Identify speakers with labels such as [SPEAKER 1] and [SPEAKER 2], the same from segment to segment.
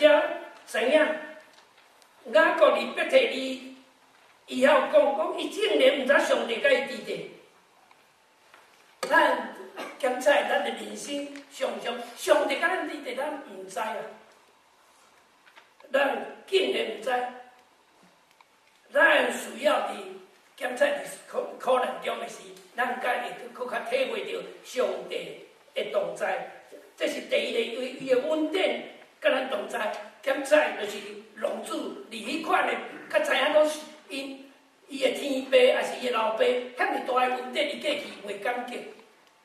[SPEAKER 1] 遮知影，雅各佇伯特利，伊曉講講，伊竟然毋知上帝佮伊佇佇。咱檢查咱的人生，常常上帝佮咱佇佇，咱毋知啊。咱竟然毋知，咱需要佇檢查佇苦苦難中的時，咱才會閣較體會著上帝的同在。這是第一个，因為伊的恩典佮咱同在。檢查就是浪子佇彼款的，較知影講是𪜶伊的天父抑是伊的老爸，遐爾大的恩典，伊過去袂感激。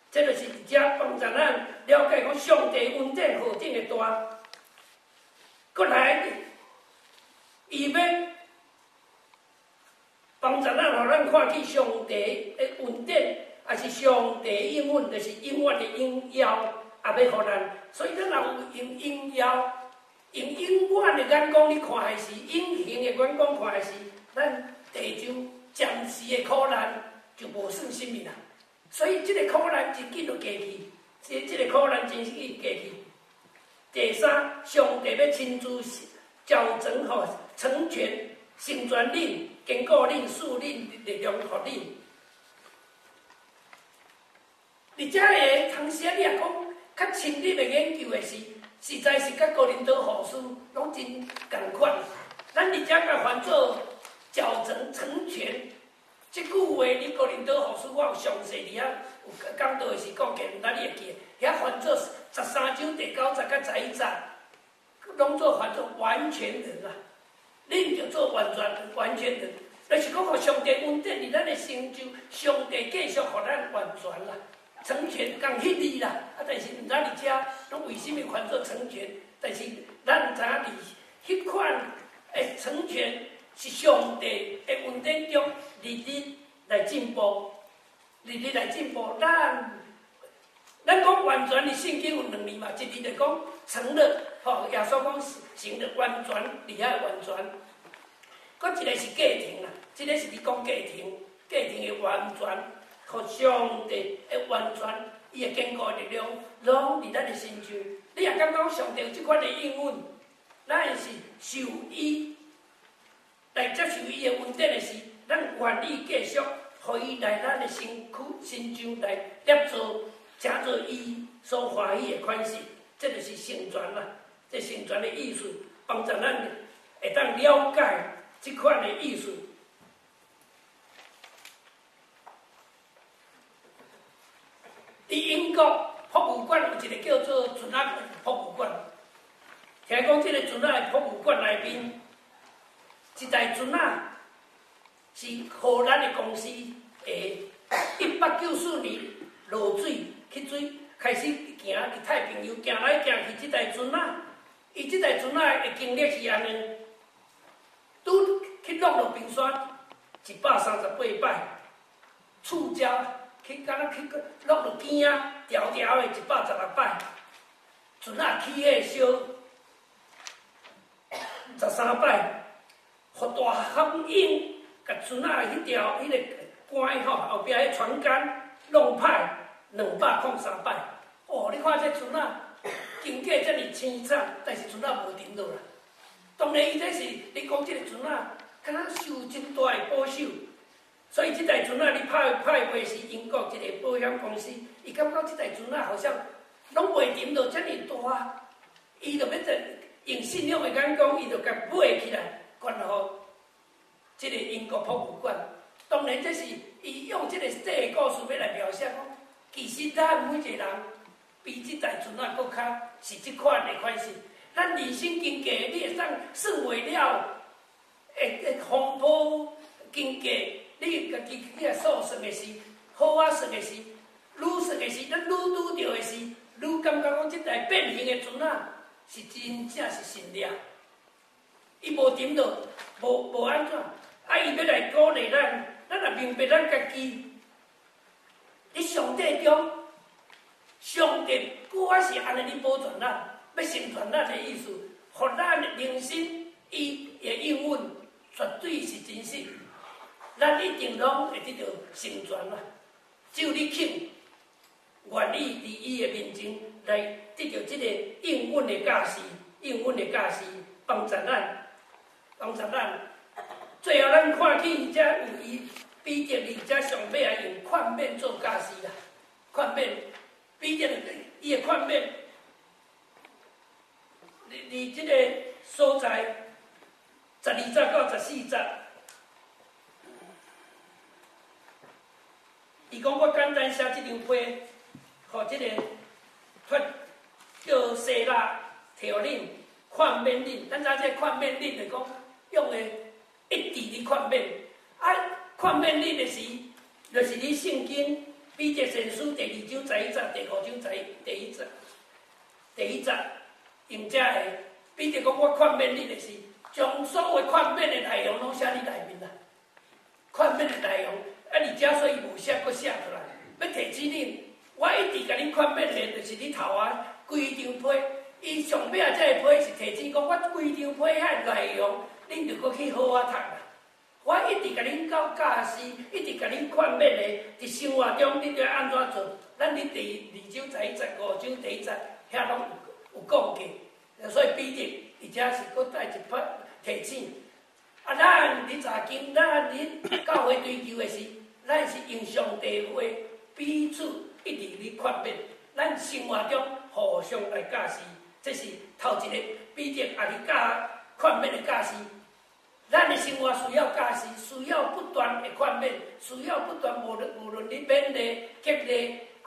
[SPEAKER 1] 這就是佇遮幫助咱了解講上帝恩典何等的大。閣來，伊欲幫助咱，予咱看見上帝的恩典，抑是上帝應允，就是永遠的榮耀，也欲予咱。所以咱若有用榮耀，用永遠的眼光去看的時，永恆的眼光看的時，咱地上暫時的苦難就無算啥物啦。所以這个苦難真緊就過去，這个苦難真緊過去。第三，上帝欲親自澆灌吼，成全、成全恁、堅固恁、賜恁力量予恁。佇遮个通時啊，你若講較深入的研究的是，實在是佮哥林多後書攏真仝款。咱佇遮共翻做澆灌成全，這句話佇哥林多後書我有詳細佇遐有講到的是講過，毋知你會記得？遐翻做13章第9節佮11節，攏做翻做完全人啊！恁就做完全完全人，就是講予上帝恩典佇咱的成就，上帝繼續予咱完全啦，成全仝彼字啦。啊，但是毋知佇遮攏為啥物翻做成全？但是咱知影佇彼款的成全是上帝的恩典中，日日來進步，日日來進步。咱講完全佇聖經有兩字嘛，一字就講成了，吼，耶穌講成了完全，佇遐完全。閣一个是過程啦，這个是佇講過程，過程的完全，予上帝的完全，伊的堅固力量，攏佇咱的身上。你若感覺上帝有這款的應允，咱是受伊來接受伊的恩典的時，咱願意繼續予伊來咱的身軀、身上來捏造，成做伊所歡喜的款式，這就是成全啦。這成全的意思，幫助咱會當了解這款的意思。佇英國博物館有一个叫做船仔博物館，聽講這个船仔的博物館內面，一台船仔是荷蘭的公司的，1894年落水去水，開始行佇太平洋行來行去，這台船仔，伊這台船仔的經歷是按呢，拄去落落冰山138擺，觸礁去敢若去落落墘仔，條條的116擺，船仔起火燒13擺，予大風湧，共船仔彼條彼个竿吼，後壁彼船竿弄歹203擺。哦，你看這船仔經過遮爾凄慘，但是船仔無沉落來。當然，伊這是你講這个船仔，敢若受真大的保守。所以這台船仔你拍拍賣是英國一个保險公司，伊感覺這台船仔好像攏袂沉落遮爾大，伊就欲做用信仰的眼光，伊就共買起來，捐予這个英國博物館。當然，這是伊用這个這个故事欲來描寫講，其實咱每一个人比這台船仔閣較是這款的款式。咱人生經過，你會當算袂了，會風波經過。你家己去來數算的時，好仔算的時，愈算的時，咱愈拄著的時，愈感覺講這台變形的船仔是真正是神掠，伊無沉落，無無按怎，啊！伊欲來鼓勵咱，咱若明白咱家己佇上帝中，上帝閣還是按呢咧保全咱，欲成全咱的意思，予咱的人生伊的應允絕對是真實。咱一定攏會得著成全啦。只有你肯願意佇伊的面前來得著這个應允的教示。應允的教示，幫助咱，幫助咱。最後咱看見遮有伊彼得佇遮上尾啊，用勸勉做教示啦，勸勉彼得伊的勸勉，佇這個所在12節到14節，伊講我簡單寫這張批，予這個脫叫西拉提予恁勸勉恁，咱知這勸勉恁就講用的一直佇勸勉，啊勸勉恁的時，就是佇聖經彼得前書第二章十一節、第五章十一第一節、第一節用這个彼得講我勸勉恁的時，將所有勸勉的內容攏寫佇內面啦。勸勉的內容，啊，而且所以無寫，閣寫出來，欲提醒恁，我一直共恁勸勉的，就是你頭仔規張批，伊上尾仔這个批是提醒講，我規張批遐內容，恁著閣去好好讀啦。我一直共恁教教示，一直共恁勸勉的，佇生活中恁著愛按怎做？咱佇第二章十一節、五章第一節遐攏有講過，所以彼得佇遮是閣再一擺提醒。啊，咱佇查經，咱佇教會追求的是，咱是用上帝話彼此一直佇勸勉，咱生活中互相來教示，這是頭一個彼得也佇教勸勉的教示。咱的生活需要教示，需要不斷的勸勉，需要不斷無論你勉勵、激勵，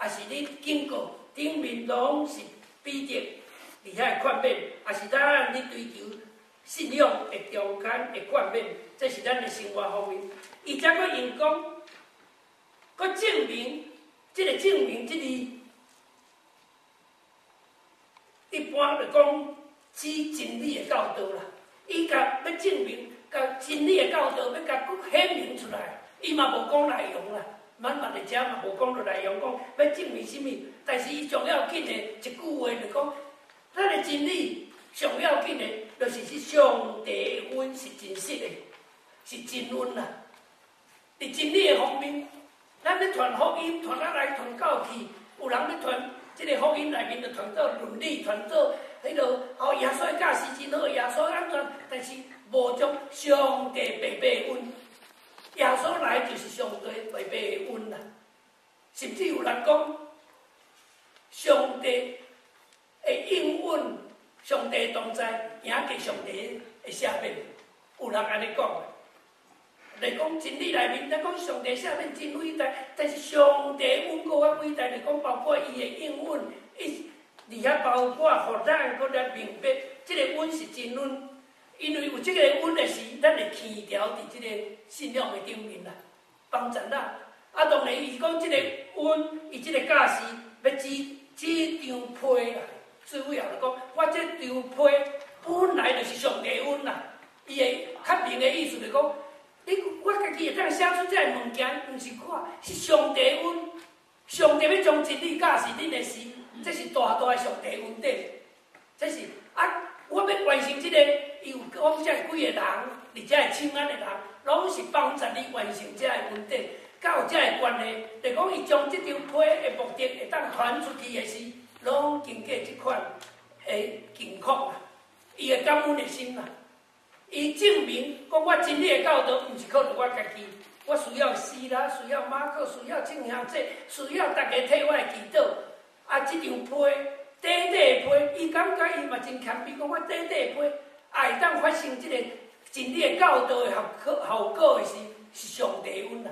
[SPEAKER 1] 抑是你警告，頂面攏是彼得佇遐勸勉，抑是咱佇追求信仰的中間的勸勉，這是咱的生活方面。伊才閣用講，閣證明，這個證明這個，一般就講指真理的教導啦。伊共欲證明，共真理的教導欲共閣顯明出來，伊嘛無講內容啦，咱嘛佇遮嘛無講著內容，講欲證明啥物。但是伊上要緊的一句話就講，咱的真理上要緊的，就是是上帝的恩是真實的，是真恩啦。佇真理的方面，咱欲傳福音，傳啊來傳到去，有人欲傳這个福音內面就傳做倫理，傳做彼落哦，耶穌的教示真好，耶穌按怎，但是無將上帝白白的恩，耶穌來就是上帝白白的恩啦。甚至有人講，上帝的應允，上帝同在，贏過上帝的赦免，有人按呢講。來講真理內面，咱講上帝赦免真偉大，但是上帝恩閣較偉大，就講包括伊的應允，伊而且包括予咱閣來明白，這个恩是真恩，因為有這个恩的時，咱會起牢佇這个信仰的頂面啦，幫助咱。啊，當然伊講這个恩，伊這个教示欲指這張批啦，主要就講我這張批本來就是上帝恩啦，伊的較明的意思就講。你我家己會當寫出這个物件，毋是我，是上帝恩。上帝欲將真理教示恁的時，這是大大的上帝恩典。這是啊，我欲完成這个，伊有講這幾个人，佇遮個請安的人，攏是幫助你完成這个恩典，佮有這个關係。就講伊將這張批的目的會當傳出去的時，攏經過這款的情況啦，伊的感恩的心啦。伊證明講我真理的教導，毋是靠著我家己，我需要西拉，需要馬可，需要眾兄弟，需要大家替我來祈禱。啊，這張批，短短的批，伊感覺伊嘛真謙卑，講我短短的批，也會當發生這個真理的教導的效果的時，是上帝恩啦。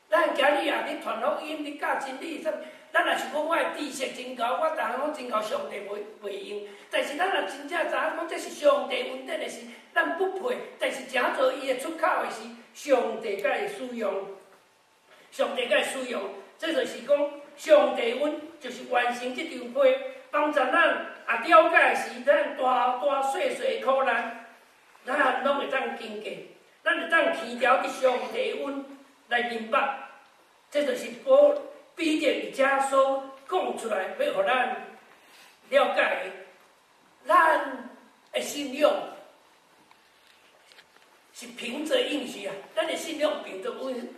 [SPEAKER 1] 咱今日也咧傳福音，咧教真理，啥物？咱若想講我的知識真𠢕，我逐項攏真𠢕，上帝袂用。但是咱若真正知影講這是上帝恩典的時，咱不配。但是成做伊的出口的時，上帝才會使用，上帝才會使用。這就是講，上帝恩就是完成這張批，幫助咱也了解的時，咱大大細細的苦難，咱攏會當經過，咱會當起牢佇上帝恩來明白。這就是保彼得佇遮所講出來，欲予咱了解的，咱的信仰是憑著應許啊！咱的信仰憑著應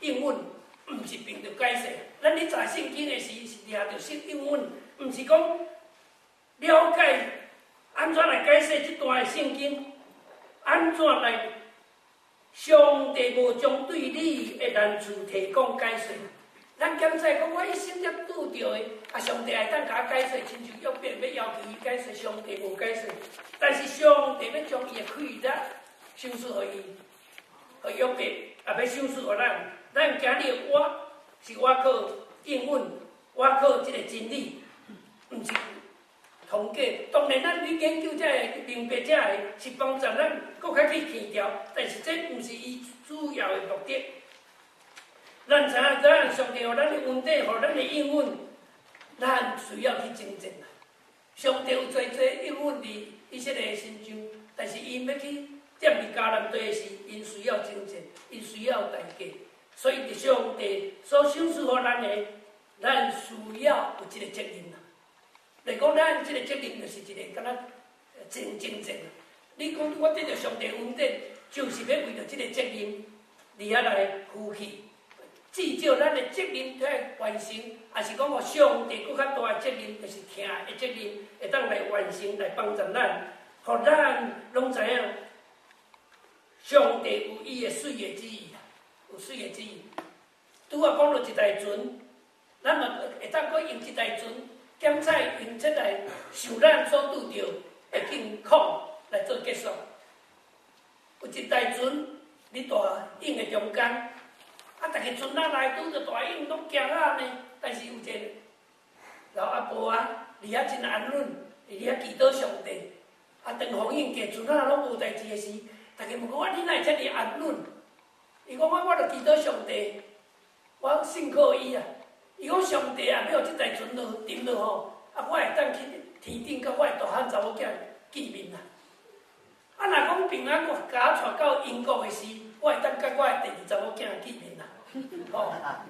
[SPEAKER 1] 應允，毋是憑著解釋。咱咧查聖經的時，是掠著聖應允，毋是講了解按怎來解釋這段的聖經？按怎來？上帝無將對你的難處提供解說。咱檢查講，我一生才拄著的，啊，上帝會當共我解說，親像約伯欲要求伊解說，上帝無解說。但是上帝欲將伊的氣力賞賜予伊，予約伯，也欲賞賜予咱。咱今日活是活靠應允，活靠這個真理，毋是統計。當然，咱去研究這个，明白這个，是幫助咱閣較去輕調，但是這毋是伊主要的目的。咱知影，咱上帝予咱的恩典，予咱的應允，咱需要去征戰啦。上帝有濟濟應允佇以色列的身上，但是𪜶欲去佔據迦南地時，𪜶需要征戰，𪜶需要代價。所以，佇上帝所賞賜予咱的，咱需要有這個責任啦。來講，咱這個責任就是一個敢若真征戰。你講我得著上帝恩典，就是欲為著這個責任，佇遐來負起。至少咱的責任愛完成，抑是講予上帝閣較大的責任，就是疼的責任，會當來完成，來幫助咱，予咱攏知影，上帝有伊的媠的旨意，有媠的旨意。拄仔講著一台船，咱嘛會當閣用一台船，檢採用這來想咱所拄著的境況來做結束。有一台船佇大湧的中間。啊！逐个船仔來拄著大湧，攏驚啊呢。但是有一個老阿婆啊，佇遐真安穩，佇遐祈禱上帝。啊，當風湧過，船仔攏無代誌的時，逐家問講：啊，你哪會遮爾安穩？伊講：我著祈禱上帝，我信靠伊啊。伊講上帝啊，欲予這台船落沉落吼，啊，我會當去天頂，佮我的大漢查某囝見面啊。啊，若講平安，我共我帶到英國的時，我會當佮我的第二查某囝見面啊。吼！啊，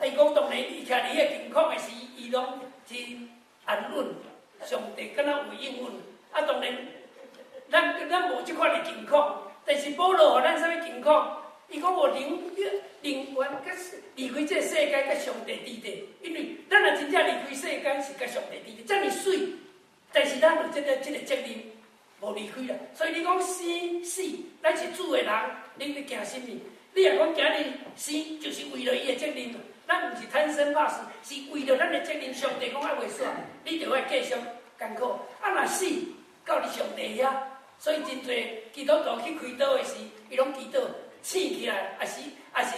[SPEAKER 1] 伊講當然，伊徛佇彼個境況的時，伊攏真安穩，上帝敢若有應允。啊，當然，咱咱無這款的境況，但是保羅予咱啥物境況？伊講無寧寧願佮離開這個世界，佮上帝佇佇，因為咱若真正離開世間，是佮上帝佇佇，遮爾媠。但是咱有這個這個責任，無離開啦。所以你講生死，咱是主的人，你欲驚啥物？你若講今日生，就是為著伊的責任。咱毋是貪生怕死，是為著咱的責任。上帝講愛袂煞，你著愛繼續艱苦。啊，若死到佇上帝遐，所以真濟基督徒去開刀的時，伊攏祈禱醒起來，抑是抑是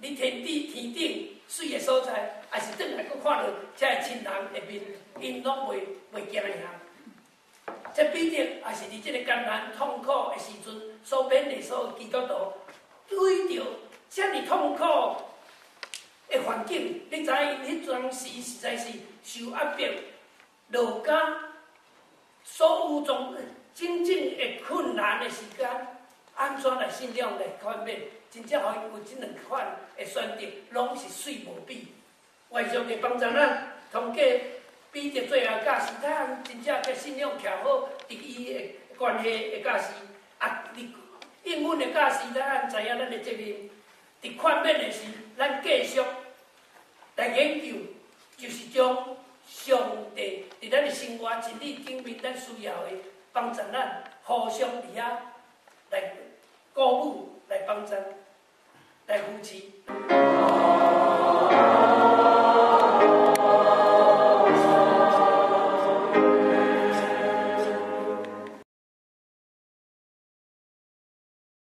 [SPEAKER 1] 佇天地天頂媠的所在，抑是轉來閣看著遮的親人的面，𪜶攏袂袂驚嚇。這彼得也是佇這個艱難痛苦的時陣，所勉勵所有基督徒。對著遮爾痛苦的環境，你知影𪜶彼當時實在是受壓迫、落監，所有種種種的困難的時間，按怎來信仰來勸勉？真正予𪜶有這兩款的選擇，攏是媠無比。願上帝幫助咱，通過彼得最後教示，咱真正共信仰徛好，佇伊的關係的教示，啊，佇應允的教示，咱知影咱的責任。佇勸勉的時，咱繼續來研究，就是將上帝佇咱的生活真理頂面，咱需要的幫助咱，互相佇遐來鼓舞、來幫助、來扶持。